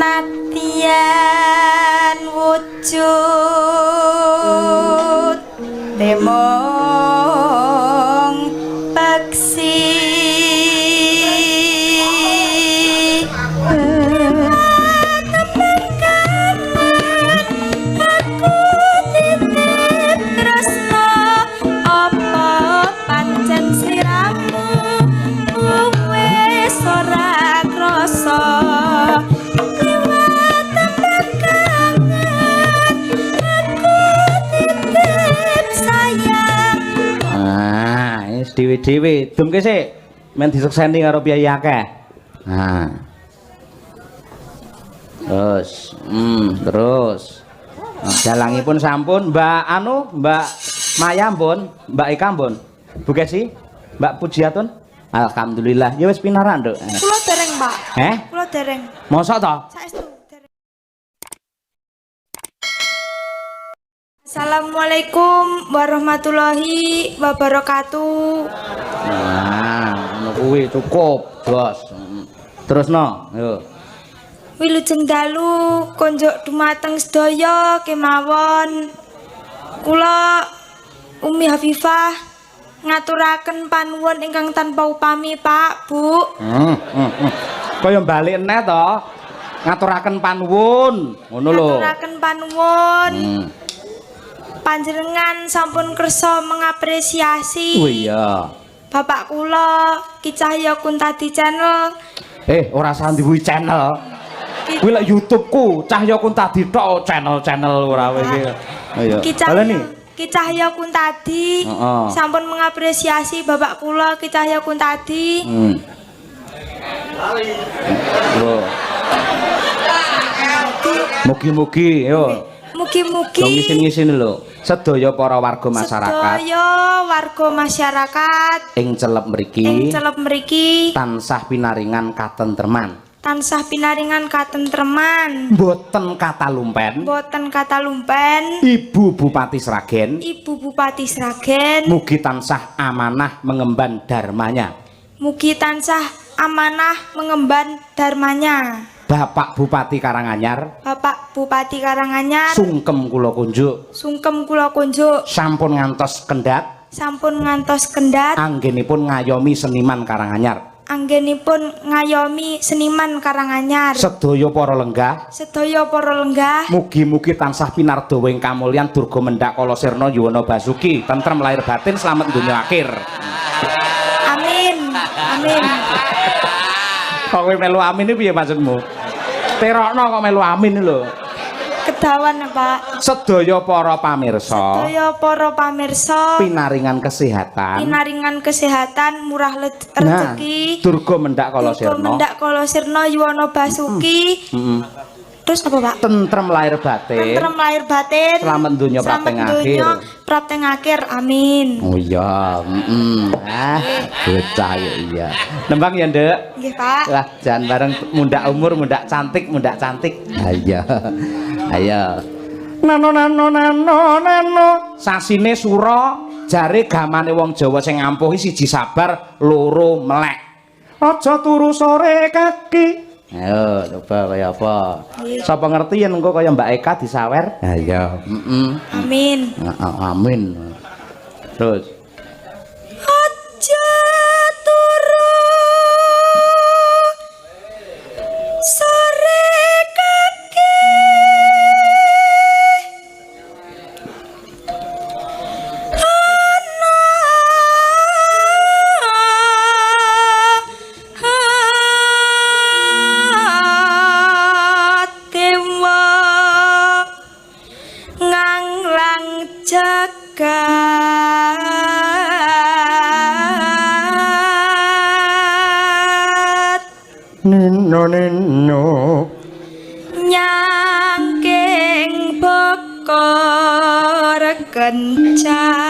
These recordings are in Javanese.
Senadyan wujud temong peksi aku titip tresno apa pancen sliramu wis ora krasa liwat tembang kangen aku titip sayang. Ah, wis dhewe-dhewe. Dumke sik men disekseni karo piyayi akeh. Nah. Terus, terus. Nah, dalangipun sampun, Mbak anu, Mbak Maya pun, Mbak Eka pun. Bu Kesi, Mbak Pujiatun. Alhamdulillah. Ya wis pinarak, Nduk. Kula dereng, Pak. Eh? Kula dereng. Mosok to? Saestu dereng. Assalamualaikum warahmatullahi wabarakatuh. Nah, ngono kuwi cukup, Bos. Terusno, yo. Wilujeng dalu konjuk dumateng sedaya kemawon. Kula Umi Hafifah ngaturaken panuwun ingkang tanpa upami, Pak, Bu. Kaya balik neh to. Ngaturaken panuwun, ngono lho. Ngaturaken panuwun. Panjenengan sampun kersa mengapresiasi. Oh iya. Bapak kula Ki Cahya Kuntadi Channel. Eh, ora usah diwuhi channel. Kuwi lek YouTube-ku Cahya Kuntadi tok channel-channel ora kowe iki. Ayo. Ki Baleni. Cahya Ki Cahya Kuntadi sampun mengapresiasi bapak kula Ki Cahya Kuntadi. Lho. Mugi-mugi yo. Mugi-mugi Dong ngisin-ngisin lho. Sedaya para warga masyarakat sedaya warga masyarakat ing celep mriki ing celep mriki tansah pinaringan katentreman. Tansah pinaringan katentreman. Mboten katalumpen. Boten katalumpen. Ibu Bupati Sragen Ibu Bupati Sragen mugi tansah amanah mengemban dharmanya. Mugi tansah amanah mengemban dharmanya. Bapak Bupati Karanganyar Bapak Bupati Karanganyar sungkem kula kunjuk sungkem kula kunjuk sampun ngantos kendhat sampun ngantos kendhat anggenipun ngayomi seniman Karanganyar. Anggenipun ngayomi seniman Karanganyar. Sedaya para lenggah sedaya para lenggah mugi-mugi tansah pinardawa ing kamulyan durga mendhak kala sirna yuwana basuki tentrem lahir batin slamet donya akhir. Amin. Amin. Kok kowe melu amin iki piye maksudmu? Terokno kok melu amin lho. Kedawan, Pak. Sedaya para pamirsa Sedaya para pamirsa pinaringan kesehatan pinaringan kesehatan murah rezeki nah, durga mendhak kala durga sirna mendhak kala sirna yuwana basuki. Terus apa, Pak? Tentrem lahir batin. Tentrem lahir batin. Slamet donya Slamet prapteng akhir. donya prapteng akhir. Amin. Oh iya, Ah, bocah ya iya. Nembang ya, Nduk? Nggih, Pak. Wah, jangan bareng mundak umur, mundak cantik, mundak cantik. Ayo. Ayo. Nano nano nano nano. Sasine sura jare gamane wong Jawa sing ampuh iki siji sabar, loro melek. Aja turu sore kaki. Ayo, coba kaya apa? Sapa ngerti yen engko kaya Mbak Eka disawer? Ayo. Amin. Amin. Terus. Aja turu sore kaki ana dewa nganglang jagat Nino nino nyangking bokor kencanane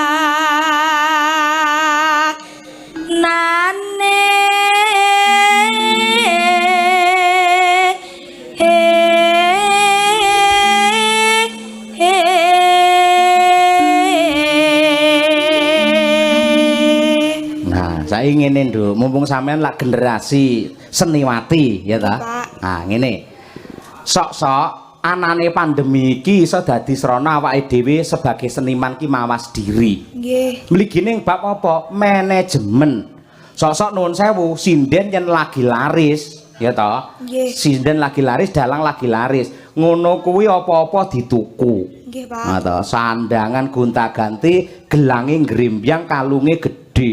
Nah, saiki ngene, Nduk, mumpung sampean lak generasi seniwati, ya ta? Pak. Nah, ngene. Sok-sok anane pandemi iki iso dadi srana awake dhewe sebagai seniman ki mawas diri. Nggih. Mligine bab apa? Manajemen. Sok-sok nuwun sewu, sinden yen lagi laris, ya toh? Nggih. Sinden lagi laris, dalang lagi laris. Ngono kuwi apa-apa dituku. Nggih, Pak. Nah, toh, sandangan gonta-ganti, gelange nggrembyang, kalunge gedhe.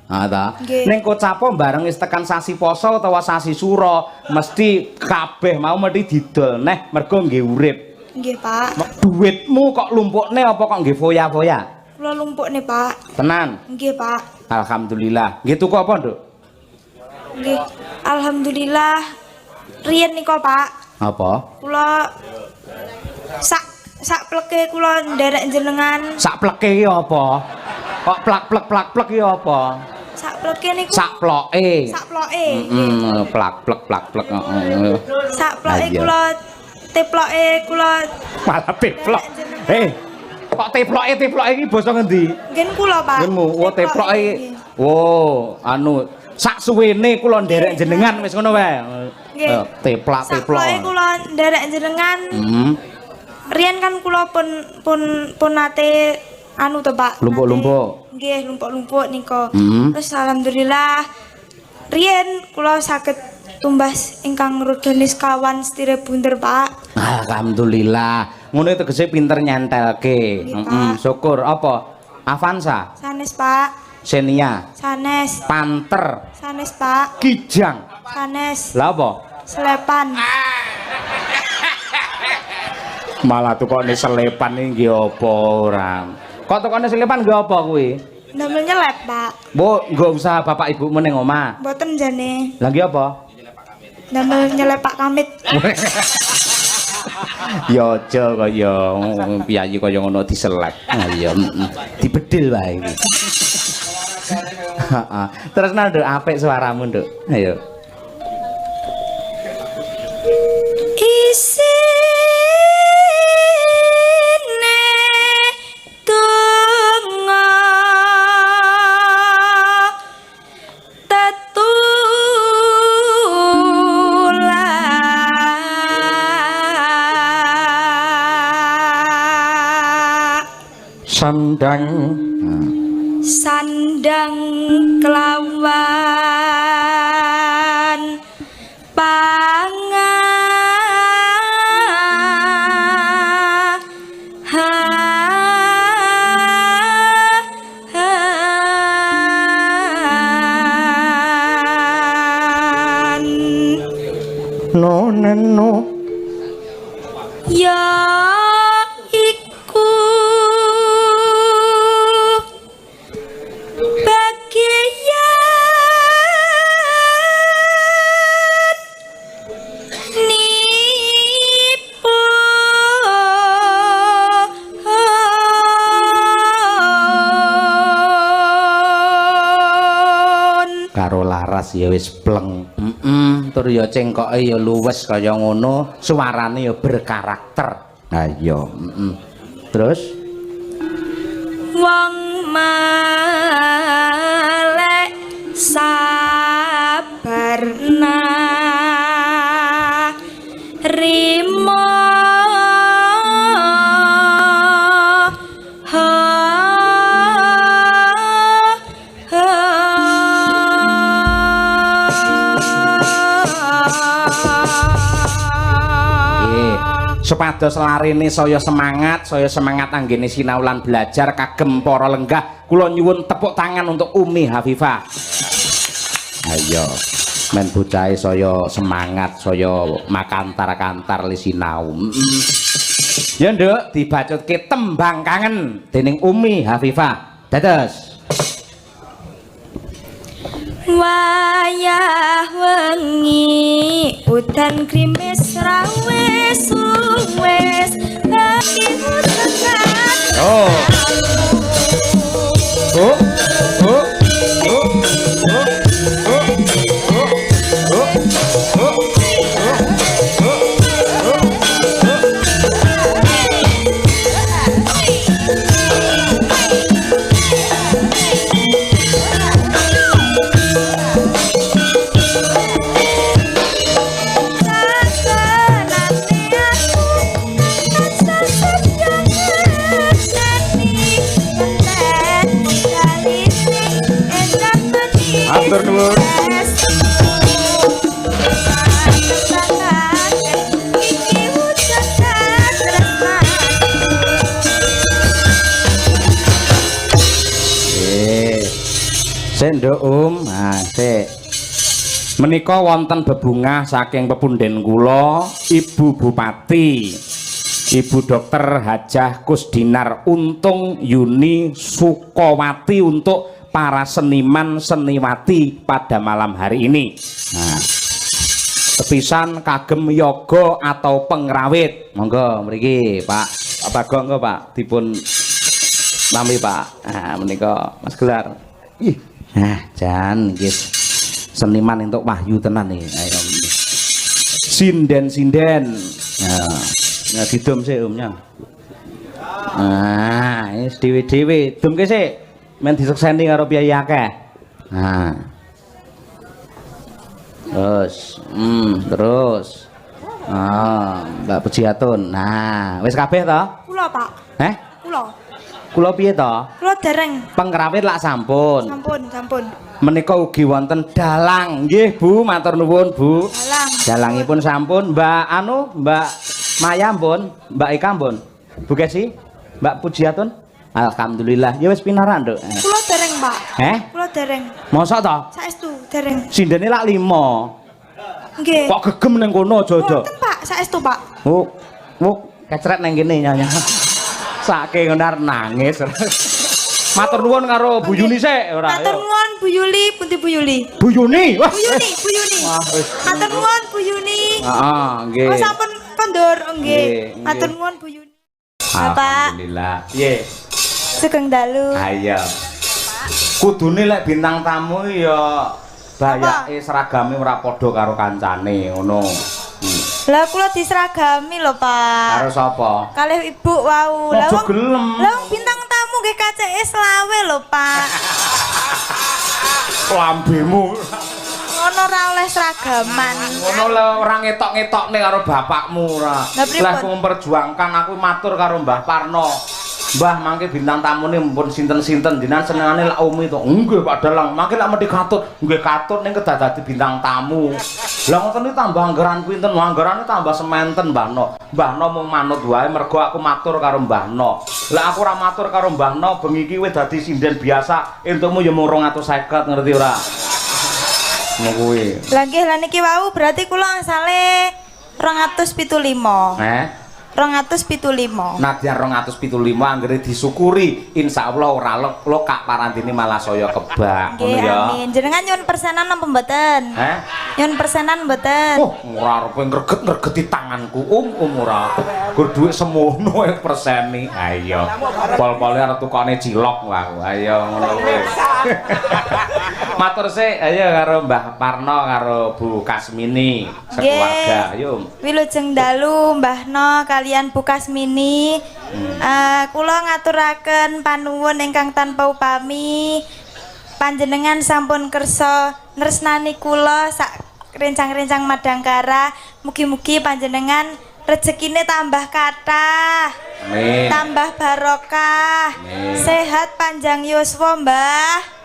Nah, toh. Nggih. Ning kocapo bareng wis tekan sasi poso utawa sasi sura, mesti kabeh mau mesti didol neh mergo nggih urip. Nggih, Pak. Duitmu kok lumpukne apa kok nggih foya-foya? Kula lumpukne, Pak. Tenan. Nggih, Pak. Alhamdulillah. Nggih tuku apa, Nduk? Nggih. Alhamdulillah. Riyen nika, Pak. Apa? Kula sak sak pleke kula nderek jenengan. Sak pleke iki apa? Kok plak-plek plak-plek iki apa? Sak pleke niku Sak ploke. Sak ploke. Heeh, plak-plek plak-plek heeh. Sak ploke Iya. kula teploke kula Malah teplok. Eh, kok teploke teploke iki basa ngendi? Ngen kula, Pak. Ngenmu, wo teploke. Nggih. Wo, anu sak suwene kula nderek jenengan wis ngono wae. Nggih. Eh, teplak Sak teplok. ploke kula nderek jenengan. Heeh. Riyen kan kula pun pun pun nate anu to, Pak. Lumpuk-lumpuk. Nggih, lumpuk-lumpuk nika. Hmm. Terus alhamdulillah riyen kula saged tumbas ingkang rodane sekawan setire bunder, Pak. Alhamdulillah. Ngono tegese pinter nyentelke. Nggih, Heeh, Pak. syukur apa? Avanza, Sanes, Pak. Xenia, Sanes. Panter, Sanes, Pak. Kijang. Sanes. Lah apa? Selepan. Malah tukone selepan iki nggih apa ora. Kok tukone selepan nggih apa kuwi? Ndamel nyelep, Pak. Mbok nggo usaha bapak ibumu ning omah. Mboten jane. Lah nggih apa? Ndamel nyelep Pak Kamit. Ya aja kaya piyayi kaya ngono diselek. Ha iya, dibedil wae iki. Heeh. Terus Nduk, apik suaramu, Nduk. Ayo. Isine donga tetulak Sandang. Sandang kelawan panga ha han. No neno. Ya iku bagian nipun. Karo laras ya wis pleng. Heeh, tur ya cengkoke ya luwes kaya ngono, suarane ya berkarakter. Ha iya, heeh. Terus wong malek sabarna rimo ha ha. Nggih. Supados larene saya semangat anggene sinau lan belajar kagem para lenggah. Kula nyuwun tepuk tangan untuk Umi Hafifah. Ayo, men bocahe saya semangat, saya makantar-kantar li sinau. Ya Nduk, dibacutke tembang kangen dening Umi Hafifah. Dados. Wayah wengi udan grimis rawe suwes bagimu tekan. Oh. Oh. Oh. Oh. Oh. Oh. Oh. Oh. Oh. Oh. Oh. Sakenane Matur nuwun. Sik nduk Nah, sik. Menika wonten bebungah saking pepunden kula, Ibu Bupati, Ibu Dr. Hajah Kusdinar Untung Yuni Sukowati untuk para seniman seniwati pada malam hari ini. Nah, tepisan kagem yoga atau pengrawit. Monggo mriki Pak. Pak Bagong monggo Pak dipun nampi Pak. Nah, menika Mas Gelar. Ih, nah jan iki seniman entuk wahyu tenan iki. Ayo. Sinden-sinden. Nah, nah didum sik Om nyang. Nah, wis dhewe-dhewe dumke sik. Men disekseni karo piyayi akeh. Nah. Terus, terus. Ah, Mbak Pujiatun. Nah, wis kabeh to? Kula, Pak. Heh? Kula. Kula piye to? Kula dereng. Pengrawit lak sampun. Sampun, sampun. Menika ugi wonten dalang. Nggih, Bu, matur nuwun, Bu. Dalang. Dalangipun sampun, Mbak anu, Mbak Maya pun, Mbak Eka pun. Bu Kesi, Mbak Pujiatun. Alhamdulillah. Ya wis pinarak, Nduk. Kula dereng, Pak. Heh? Kula dereng. Mosok to? Saestu dereng. Sindene lak 5. Nggih. Kok gegem ning kono aja-aja. Wonten, Pak, saestu, Pak. Wuk, wuk, kecret nang kene nyonya. Saking ngono arep nangis. Matur nuwun karo Bu Yuni sik ora. Matur nuwun Bu Yuli, pundi Bu Yuli? Bu Yuni. Wah. Bu Yuni, Bu Yuni. Wah, wis. Matur nuwun Bu Yuni. Heeh, nggih. Oh, sampun kondur, nggih. Matur nuwun Bu Yuni. Bapak. Alhamdulillah. Piye? Sugeng dalu. Ayo. Kudune lek bintang tamu ya bayake seragame ora padha karo kancane ngono. Lah kula diseragami lho, Pak. Karo sapa? Kalih ibu wau. Lah wong gelem. Lah wong bintang tamu nggih kaceke selawe lho, Pak. Lambemu. Ngono ora oleh seragaman. Ngono lho ora ngetok-ngetokne karo bapakmu ora. Lah aku memperjuangkan aku matur karo Mbah Parno. Mbah mangke bintang tamune mpun sinten-sinten jenengan senengane lak Umi to. Nggih Pak Dalang, mangke lak mesti katut. Nggih katut ning kedah dadi bintang tamu. Lah ngoten iki tambah anggaran pinten? Anggarane tambah sementen Mbah No. Mbah No mung manut wae mergo aku matur karo Mbah No. Lah aku ora matur karo Mbah No bengi iki wis dadi sinden biasa, entukmu ya mung 250 ngerti ora? Ngono kuwi. Lah nggih lah niki wau berarti kula angsale 275. Heh? 275. Nadyan 275 anggere disyukuri, insyaallah ora lokak parandene malah saya kebak ngono ya. Amin. Jenengan nyuwun persenan napa mboten? Heh? Nyuwun persenan mboten? Oh, ora arepe ngreget-ngregeti tanganku, um ora. Gur dhuwit semono e perseni. Ayo. Pol-pole arep tukone cilok aku. Ayo ngono kuwi. Matur sik ayo karo Mbah Parno karo Bu Kasmini sekeluarga. Ayo. Wilujeng dalu Mbah No kalian Bu Kasmini. Kula ngaturaken panuwun ingkang tanpa upami. Panjenengan sampun kersa nresnani kula sak rencang-rencang Madangkara. Mugi-mugi panjenengan rezekine tambah kathah. Amin. Tambah barokah. Amin. Sehat panjang yuswa, Mbah.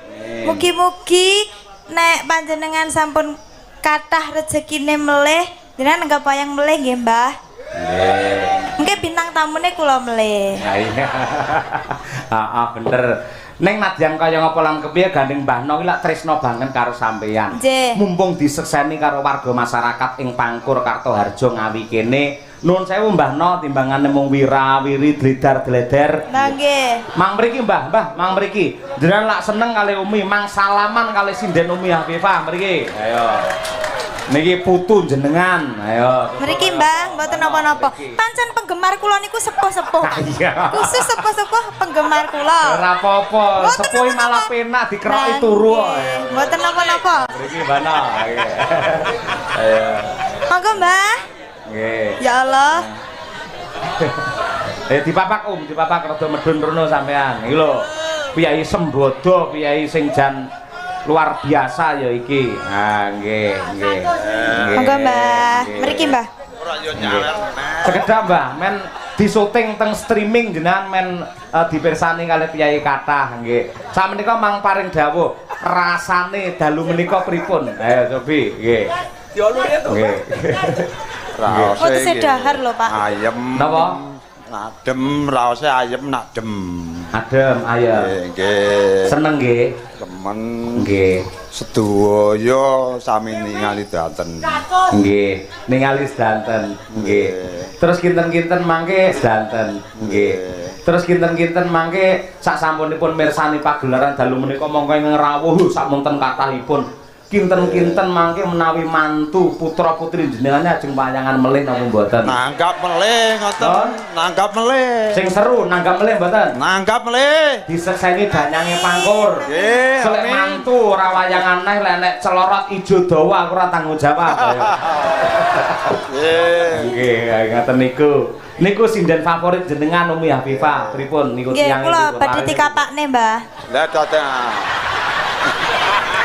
Mugi-mugi nek panjenengan sampun kathah rezekine melih, jenengan enggak payang melih nggih, Mbah. Nggih. Mengke bintang tamune kula melih. Ha iya. Heeh, bener. Ning nadyan kaya ngapa lan kepiye gandeng Mbah No iki lak tresna banget karo sampeyan. Mumpung disekseni karo warga masyarakat ing Pangkur Kartoharjo Ngawi kene. Nuwun sewu Mbah No timbangane mung wira-wiri dledar-dleder. Lah nggih. Mang mriki Mbah, Mbah, mang mriki. Jenengan lak seneng kali Umi, mang salaman kali sinden Umi Hafifah mriki. Ayo. Niki putu jenengan. Ayo. Mriki Mbah, mboten napa-napa. Pancen penggemar kula niku sepuh-sepuh. Iya. Khusus sepuh-sepuh penggemar kula. Ora apa-apa, sepuh malah penak dikeroki turu. Mboten napa-napa. Mriki Mbah No. Ayo. Monggo Mbah. Nggih. Ya Allah. Dipapak dipapak rada medhun rono sampean. Iki lho. Piyai Sembodo, piyai sing jan luar biasa ya iki. Ha nggih, nggih. Monggo Mbah. Mriki Mbah. Sekedap Mbah, men disuting teng streaming jenengan men dipirsani kalih piyai kathah nggih. Sakmenika mang paring dawuh, Rasane dalu menika pripun? Ayo Sofi, nggih. Nggih. Raose. Oh, tesih dahar lho, Pak. Ayem. Napa? Adem, raose ayem nak dem. Adem, ayem. Nggih. Seneng nggih. Temen. Nggih. Sedaya sami ningali danten. Nggih, ningali sedanten. Nggih. Terus kinten-kinten mangke sedanten. Nggih. Terus kinten-kinten mangke sak sampunipun mirsani pagelaran dalu menika mongko ingkang rawuh samonten kathahipun. Kinten-kinten mangke menawi mantu putra-putri jenengan ajeng wayangan melih napa mboten? Nanggap melih ngoten. Nanggap melih. Sing seru nanggap melih mboten? Nanggap melih. Disekseni danyange pangkur. Nggih. Selek mantu ora wayangan neh lek nek celorot ijo dawa aku ora tanggung jawab. Nggih. Nggih, ngaten niku. Niku sinden favorit jenengan Umi Hafifah, pripun niku tiyang niku? Nggih, kula badhe dikapakne, Mbah. Lah dateng.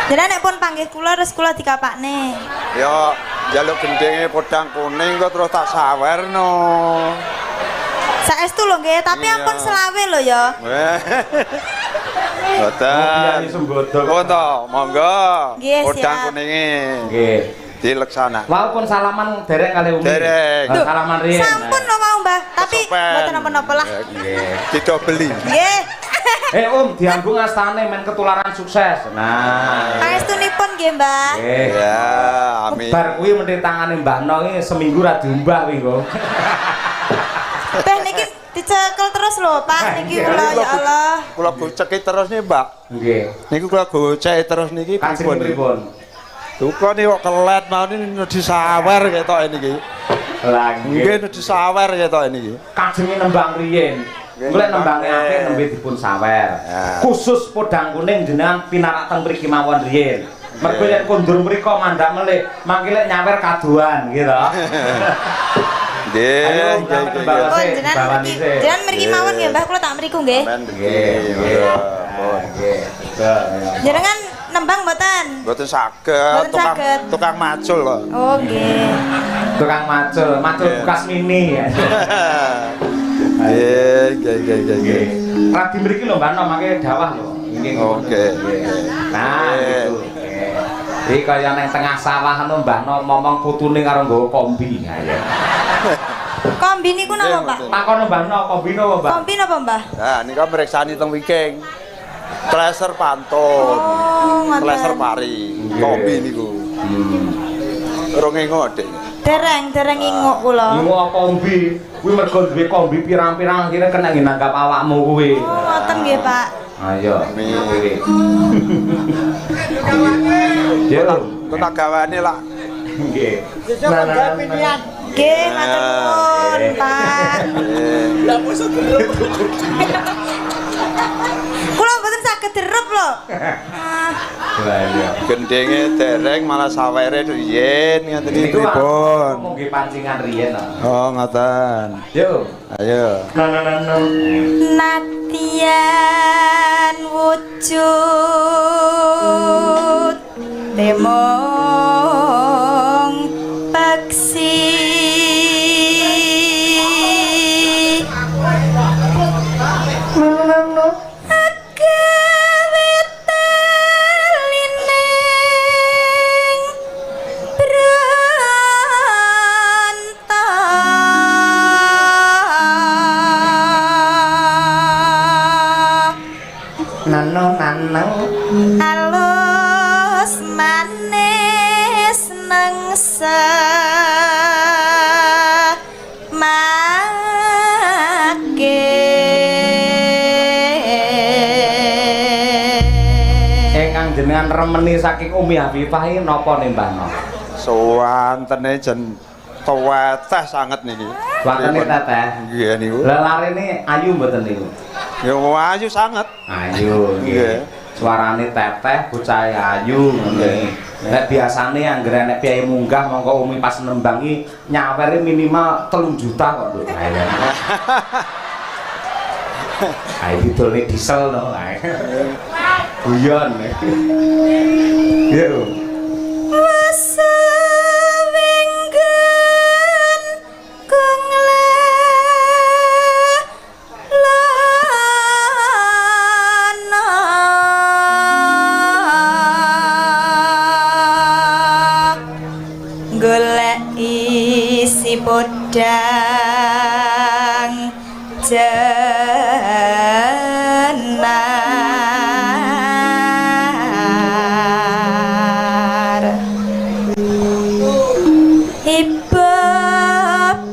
Jenengan nek pun panggih kula terus kula dikapakne. Ya, njaluk gendenge podang kuning kok terus tak sawerno. Saestu lho nggih, tapi ampun selawe lho ya. Mboten. Oh to, monggo. Podang kuninge. Nggih. Dileksanak. Walaupun salaman dereng kali Umi. Dereng. Salaman riyen. Sampun lho mau Mbah, tapi mboten napa-napa lah. Nggih. Didobeli. Nggih. Om, diambung astane men ketularan sukses. Nah. Pangestunipun nggih, Mbah. Nggih. Ya, amin. Bar kuwi menthi tangane Mbah No iki seminggu ra diumbah kuwi kok. Beh niki dicekel terus lho, Pak. Niki kula ya Allah. Kula goceki terus nih, Mbak. Nggih. Niku kula goceki terus niki pripun? Pripun? Duka niki kok kelet mau niki disawer ketoke niki. Lah nggih disawer ketoke niki. Kajenge nembang riyin. Golek nembange apik nembe dipun sawer. Khusus podang kuning jenengan pinarak teng mriki mawon riyin. Mergo yen kondur mriko mandhak melih, mangke lek nyawer kadoan nggih to. Nggih, nggih, nggih. Oh, jenengan mriki mawon nggih, Mbah, kula tak mriku nggih. Nggih. Nggih. Jenengan nembang mboten? Mboten saged, tukang macul kok. Oh, nggih. Tukang macul, macul bekas mini. Nggih, nggih, nggih, nggih. Radi mriki lho Mbah No mangke dawah lho. Nggih. Oke. Nah, niku. Iki kaya nang tengah sawah ngono Mbah No momong putune karo nggawa kombi. Ha ya. Kombi niku napa, Pak? Takono Mbah No, kombi napa, Mbah? Kombi napa, Mbah? Nah, nika mriksani teng wingking. Kleser pantun. Oh, ngoten. Kleser pari. Kombi niku. Rong engok, Dik. Dereng inguk kula. Inguk kombi. Kuwi mergo duwe kombi pirang-pirang akhire kena nggih nanggap awakmu kuwi. Oh, ngoten nggih, Pak. Ayo. Amin. Yo, kok tak gawane lak. Nggih. Nggih, matur nuwun, Pak. Lah mosok derep. Kula mboten saged derep lho. Lah iya. Gendenge dereng malah sawere riyen ngoten iki pripun? Nggih pancingan riyen to. Oh, ngoten. Yo. Ayo. Natian wujud temong peksi Nano nano alus manis nengsa make. Ingkang jenengan remeni saking Umi Hafifah iki napa nih Mbah No? Suwantene jen tuweteh sanget niki. Wantene teteh. Nggih niku. Lah larene ayu mboten niku? Ya ayu sanget. Ayu nggih. Suarane teteh, bocahe ayu ngene. Nek biasane anggere nek piye munggah mongko Umi pas nembangi nyawere minimal 3 juta kok lho. Ayo didolne diesel to. Guyon. Yo. Podang jenar ibu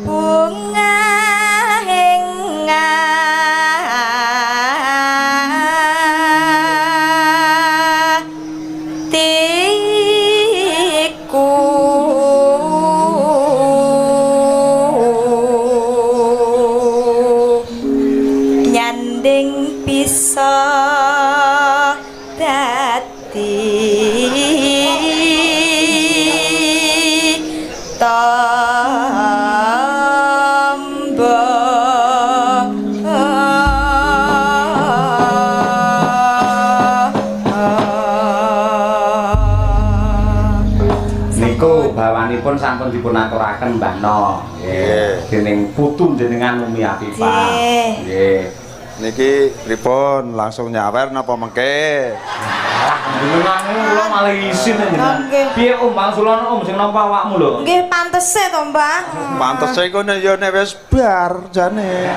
bunga atiku nyanding bisa dadi tombo. Niku bawanipun sampun dipun aturaken Mbah No. Nggih. Dening putu jenengan Umi Afifah. Nggih. Nggih. Niki pripun langsung nyawer napa mengke? Alah jenengan kula malah isin jenengan. Nggih. Piye Om wangsulan Om sing nampa awakmu lho? Nggih pantese to, Mbah. Pantese iku nek ya nek wis bar jane.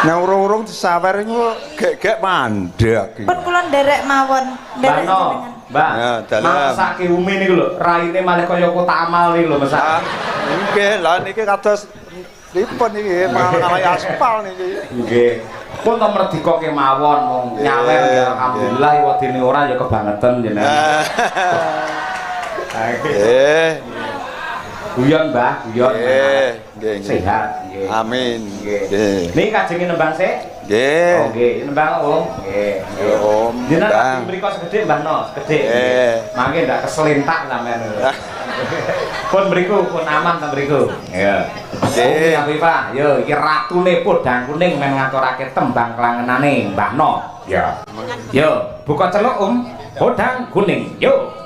Nek urung-urung disawer iku gek-gek mandek iki. Pun kula nderek mawon, Mbah nderek No, jenengan. Mbah. Ya, dalem. Masake Umi niku lho, raine malah kaya kotak amal niku lho mesak. Ah, nggih, lah niki kados pripun iki malah aspal niki. Nggih. Pun to merdika kemawon wong nyawer ya alhamdulillah wedine ora ya kebangetan jenengan. Nggih. Guyon Mbah, guyon. Nggih, nggih. Sehat nggih. Amin. Nggih. Nggih. Niki kajenge nembang sik? Nggih. Oh nggih, nembang Om. Nggih. Nggih, Om. Jenengan Nembang. mriko segedhik Mbah No, segedhik. Nggih. Mangke ndak keselentak sampean. Pun mriku, pun aman ta mriku. Iya. Nggih. Om Afifah, yo iki ratune podang kuning men ngaturake tembang klangenane Mbah No. Ya. Yo, buka celuk Om. Podang kuning. Yo.